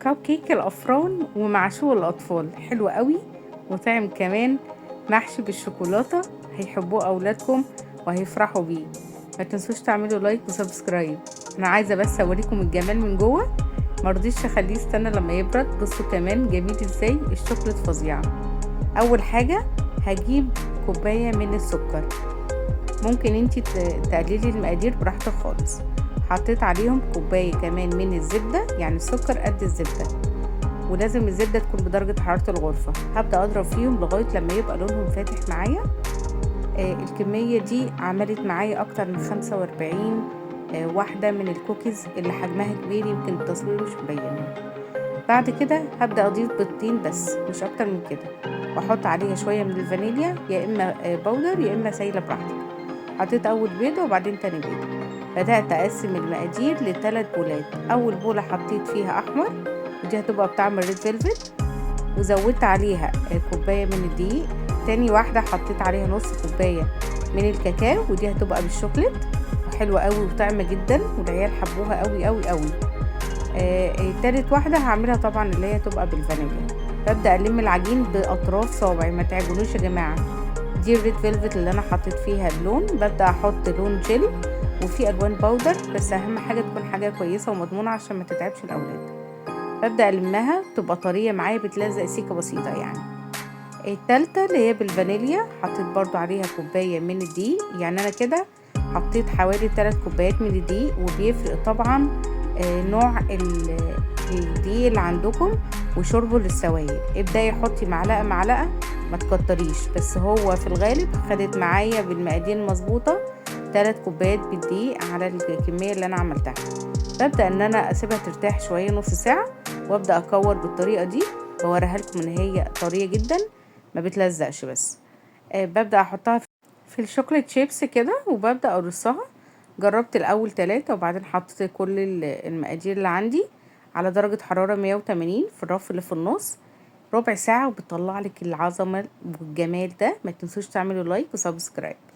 كب كيك الأفران ومعشوق الأطفال، حلو قوي وطعم كمان، محشي بالشوكولاتة، هيحبوه أولادكم وهيفرحوا بيه. ما تنسوش تعملوا like و subscribe. أنا عايزة بس أوريكم الجمال من جوه، مرضيش أخليه يستنى لما يبرد. بصوا كمان جميل ازاي، الشوكولاتة فظيعة. أول حاجة هجيب كوباية من السكر، ممكن انتي تقللي المقادير براحتك خالص. حطيت عليهم كوباية كمان من الزبدة، يعني السكر قد الزبدة، ولازم الزبدة تكون بدرجة حرارة الغرفة. هبدأ أضرب فيهم لغاية لما يبقى لونهم فاتح معايا. الكمية دي عملت معايا أكتر من 45 واحدة من الكوكيز اللي حجمها كبير، يمكن التصوير مش مبينها. بعد كده هبدأ أضيف بيضتين بس، مش أكتر من كده، وأحط عليها شوية من الفانيليا، يا إما powder يا إما سايلة براحتك. حطيت أول بيضة وبعدين تاني بيضة. بدأت أقسم المقادير لتلات بولات. أول بولة حطيت فيها أحمر، ودي هتبقى بطعم ال red velvet، وزودت عليها كوباية من الدقيق. تاني واحدة حطيت عليها نص كوباية من الكاكاو، ودي هتبقى بالشوكليت، وحلوة قوي وطعمة جدا، والعيال حبوها قوي قوي قوي. تالت واحدة هعملها طبعا اللي هي تبقى بالفانيليا. ببدأ ألم العجين بأطراف صوابعي، ما تعجنوش يا جماعة. دي ال red velvet اللي أنا حطيت فيها اللون. ببدأ أحط لون جيل وفي ألوان powder، بس أهم حاجة تكون حاجة كويسة ومضمونة عشان ما تتعبش الأولاد. ببدأ ألمها تبقى طرية معايا، بتلزق سيكة بسيطة يعني. التالتة اللي هي بالفانيليا حطيت برضو عليها كوباية من الدقيق، يعني أنا كده حطيت حوالي 3 كوبايات من الدقيق. وبيفرق طبعا نوع الدقيق اللي عندكم وشربه للسوائل. ابدأي حطي معلقة معلقة، ما تكتريش، بس هو في الغالب خدت معايا بالمقادير المظبوطة 3 كوبايات بالدقيق على الكمية اللي أنا عملتها. ببدأ إن أنا أسيبها ترتاح شوية نص ساعة، وأبدأ أكور بالطريقة دي. بوريها لكم إن هي طرية جدا ما بتلزقش. بس ببدأ أحطها في ال chocolate chips كده، وببدأ أرصها. جربت الأول 3، وبعدين حطيت كل المقادير اللي عندي على درجة حرارة 180 في الرف اللي في النص ربع ساعة، وبتطلع لك العظمة والجمال ده. ما تنسوش تعملوا like و subscribe.